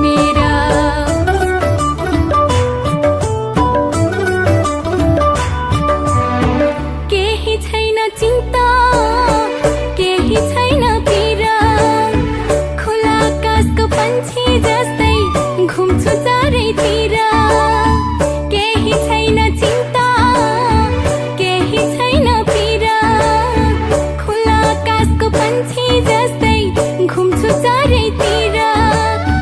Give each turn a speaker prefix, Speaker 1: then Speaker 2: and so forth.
Speaker 1: मेरा। केही छैन चिन्ता, केही छैन पीरा, खुला आकाशको पंछी जस्तो